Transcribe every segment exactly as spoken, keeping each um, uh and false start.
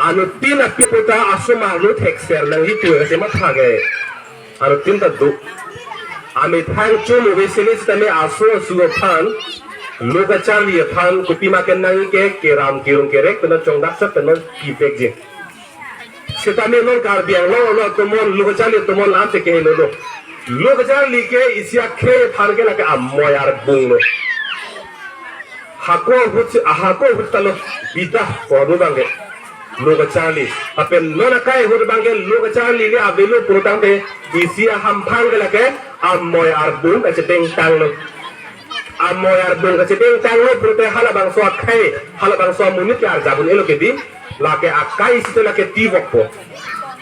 Anuttin api puta asomar lo thekser nangji pu ase matha ke. Anuttin ta do. Amethang chom ove sele sitame aso asu aphan, lo kacharli aphan kopima kenangji ke keram kerung kerek pen chongdak sat pen kipekji. Sitame non Karbi Anglong arlo atomon lo kacharli atomon lam se kehelo lo. Lo kacharli ke isi akhei aphan ke lake amoi arbung lo. Hako ahut si, hako ahut ta lo bida porlu abang ke lo kacharli. Lapen non akai ahut abang ke lo kacharli le avelo pulotangte isi ahamphang ke lake amoi arbung kachepeng tanglo. Amoi arbung kachepeng tanglo pulote halabangso akhei, halabangso amonit ke arjap un-elo ke di, lake akai isi to lake tivokpo.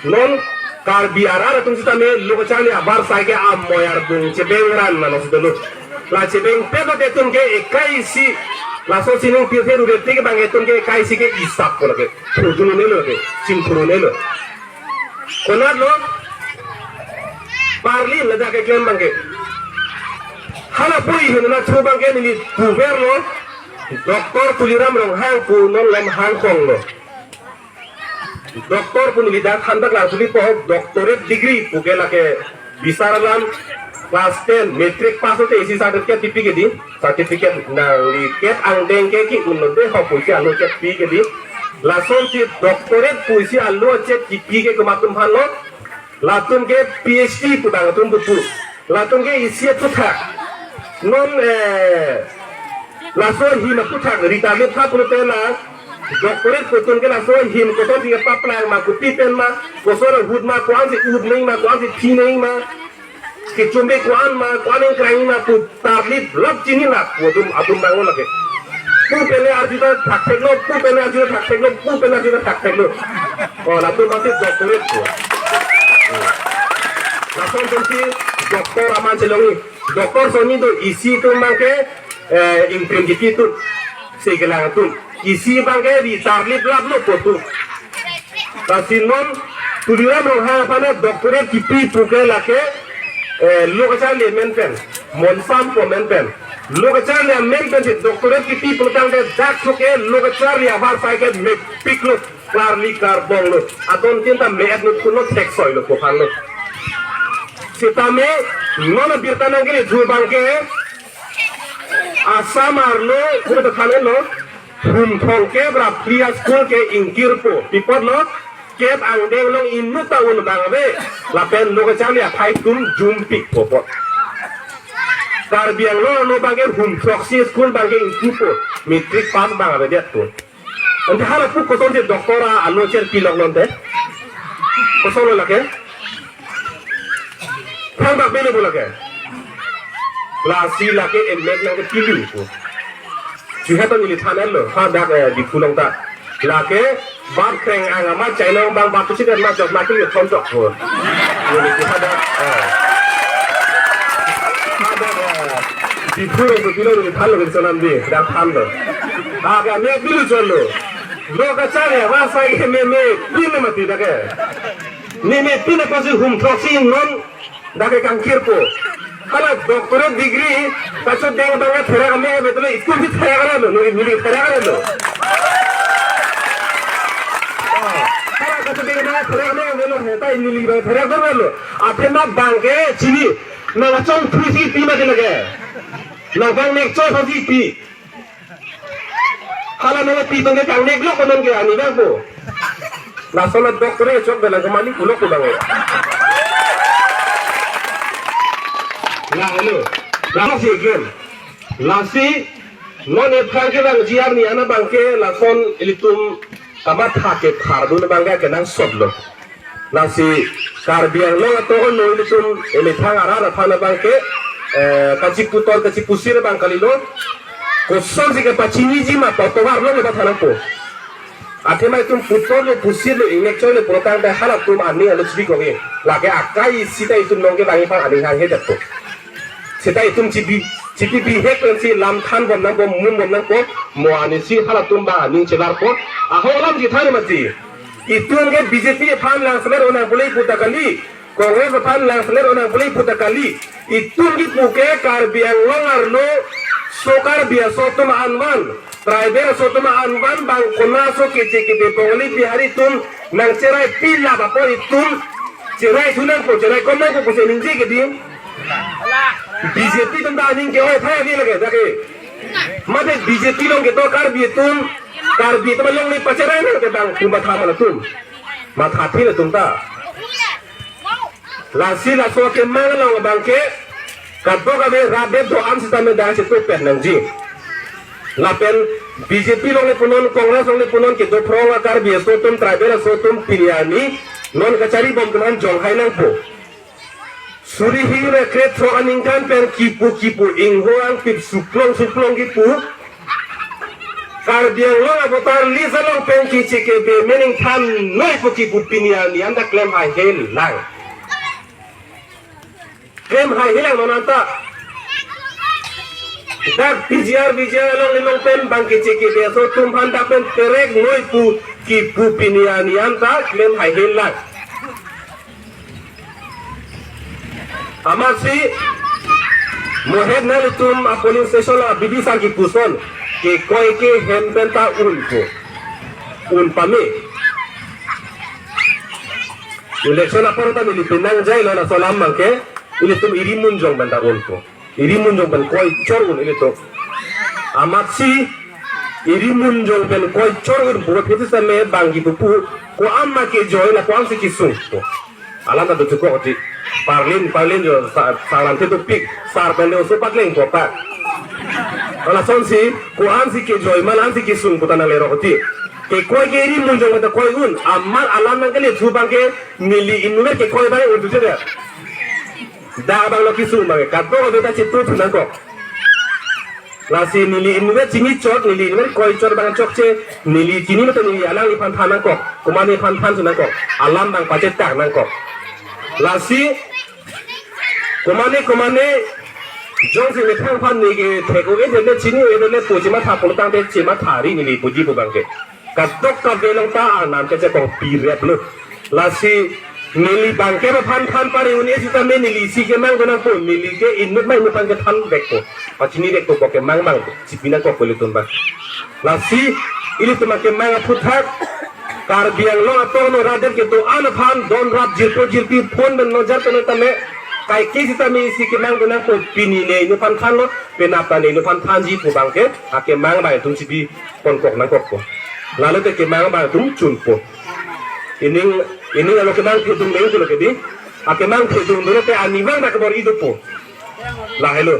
Non Karbi arat atum sitame lo kacharli abar sai ke amoi arbung chepeng ran mano sitame. La chepeng pet lo te atum ke ekai isi, laso sining pirthe rure te ke abang atum ke ekai isi ke isap ko lake. Thudun un-elo ke, chingthur un-elo. Konat lo, parli ladak keklem abang ke. Hala pui hin na thu abang ke neli puver lo, Doctor Tuliram Ronghang pu non lam hangkong lo. Doctor pu neli dak thandak lang suli po, doctorate degree pu ke lake bisar alam class ten, matric pass lote isi certificate kipi ke di, certificate nangli ket angdeng ke ki-un lo de ho pusi alo kipi ke di. Lasonsi doctorate pusi alo chet kipi ke komat atum aphan lo, latum ke P H D pu abang atum pu pu. Latum ke isi aphuthak. Non, eh, laso ahim aphuthak, rita le pha pulote la, doctorate pu atum ke laso ahim koson si kepaplang ma, kopi pen ma, koson ahut ma, ko-an si ut nangji ma, ko-an si phi nangji ma, kechumbe ko-an ma, ko-an ingkrang ma, pu tarlip lap chini na, pu atum, atum abang lo lake. Pu pen le arju ta thakthek lo, pu pen le arju ta thakthek lo, pu pen le arju ta thakthek lo. Oh, latum mati doctorate pu. Hmm. Lason atum si doctor aman chelongji. Doctor soni do isi atum abang ke, eh, ingprim kipi atum, sekelang atum. Isi abang ke ri tarlip lap lo pu atum. Lasi non Tuliram Ronghang aphan doctorate kipi pu ke lake, eh, lo kacharli amen pen, monsam pu amen pen. Lo kacharli amen pen si doctorate kipi pulotangte dak thu ke lo kacharli abar sai ke mepik lo, klarli klarbong lo. Adon tin ta me-et nut kun lo, theksoi lo, pu aphan lo. Sitame non abirta nangkele thu abang ke Assam arlo, pu ta than-et lo, hum thong kep ra phli a-school ke ingkirpo. Pi apot lo, kep angdeng along inut ta un abang ave, lapen lo kacharli aphai atum jumpikpo apot. Karbi Anglong arlo abang ke hum throksi school abang ke ingkirpo, matric pass abang avedet po. Ante hala pu kosonsi doctor a-alo cherpi lok non te? Koson lo lake? Thangbak bele bo lake. Lasi lake emek nangkepi pu. Chihat neli than-et lo, hadak, eh, Diphu along ta. Lake, bat kreng ang amat chainong abang bat pusi kan ma chok ma kili thon chok pu. Neli chihat dak, eh. Hadak, eh, Diphu along tu pilo neli than lo ke sonam di, dak than lo. Ah, ke emek pilu chon lo. Lo kacharli abar sai ke meme pin mati dak ke. Meme pin apotsi hum throksi non dak ke kangkirpo. Hala doctorate degree kachodeng abang ke therak amek ave tole, school si therak ave lo, neli, neli therak ave lo. Ah, hala kachodeng abang ke therak amek ave lo, heta neli abang therak ave lo. Athema abang ke chini, nang achong phu si pi mati lake. Nang abang nek choi phu si pi. Hala nangkepi tangte kangnek lo konon ke ani bang po. Lason a doctor e chok belang kemani pulok ko bang e. Lahelo. Lahelo si again. Lasi non ephrang ke bang G R ni ana abang ke lason ilitum kamatha kephar dun abang ke kenangsot lo. Lasi Karbi Anglong ato ono ilitum emethang arat aphan abang ke, eh, kachiputor kachipusir abang kalilo. Kosonsi kepachiniji ma pu tovar lo le ba thanang po. Athema itum putor lo pusir lo ingnek choi lo pulotangte halatum aning alo chibi koge. Lake akai sita itum nong kevangji aphan aning hanghe det po. Sita itum chibi, chibi bihek pensi lam than bom nangpo, mum bom nangpo, mo anisi halatum abang aning chelarpo. Ahok alam si than mati. Itum ke B J P aphan langselet onang pule puta kali, Congress aphan langselet onang pule puta kali. Itum kipu ke Karbi Anglong arlo so Karbi aso atum anvan Tribal aso atum an van bang kona aso keche kebe Bengali Bihari atum nangcherai pilap apot itum cherai thu nangpo, cherai kom nangpo pusi ningje ke di. B J P atum ta aning ke-oi thai ave lake dak ke. Mate B J P along kedo Karbi atum, Karbi atum along ni pacherai nang ke bang pu matha ma latum. Matha phi latum ta. Lasi laso akemang along abang ke kadokave rat det do-an sitame dak chetupet nangji. Lapen B J P along le punon, Congress along le punon, kedo phrong a-Karbi aso atum, tribal aso atum pini arni non kachari bom atum an jonghai nangpo. Suri hini krethrok aningkan pen kipu kipu, ingho angpip suplong suplong kipu, Karbi Anglong a-voter list along pen keche kebe mening than noi pu kipu pini arni anta klem haihe lang. Klem haihe lang non anta. Dak P G R, V G R along along pen bang keche kebe aso atum aphan dak pen terek noi pu kipu pini arni anta klem haihe lang. Amatsi mohet nanglitum a-polling station a-B D C sar kipuson, kekoi ke hem pen ta un pu. Un pame. Election apor ta neli penang jailo laso alam abang ke, ilitum iri munjong pen ta un pu. Iri munjong pen koi chor un ilitum. Amatsi iri munjong pen koi chor un pu, aphi sitame bang kipu pu, ko-an ma kejoi la ko-ansi kesung pu. Alam ta do chukok ti. Parlin, parlin jo sa-, sarante dopik, sar pen le oso pakleng kopak. Lasonsi, ko-ansi kejoi ma la-ansi kesung pu ta nanglerok ti. Kekoi ke iri munjong pen ta koi un, amat alam nangkele thu abang ke neli inutvet kekoi abang un tu chede. Dak abang lo kesung abang ke, kadokave ta chetu thu nangkok. Lasi neli inutvet chini chot, neli inutvet koi chot abang chokche, neli chini mate neli alangliphan than nangkok, komatne aphan than thu nangkok, alam abang pachetak nangkok. Lasi komatne komatne jongsi methang aphan ne kethek-o-e det le chini-o-e det le pu chematha pulo tangte chematha ri neli puji pu abang ke. Kadokave along ta anam kechekong pi rep lo. Lasi neli abang ke aphan than pare un-e sitame neli isi kemang do nangpo, neli ke inut ma inut aphan kethan vekpo. Pachini vekpo, kok kemang abang chipi nangkok pu ilitum abang. Lasi ilitum akemang aphuthak Karbi Anglong atong no rat det kedo-an aphan don rat jirpo jirpi phone pen nojar pen tame kaike sitame isi kemang do nangpo, pini ne inut aphan thanlo, penap ta ne inut aphan thanji pu abang ke akemang abang itum chipi pon kok nangkokpo. Lalo te kemang abang itum chunpo. Ining, ining alo kemang phedung le pulo ke di. Akemang phedung dolo te ani abang ta kebor-i dopo. Lahelo.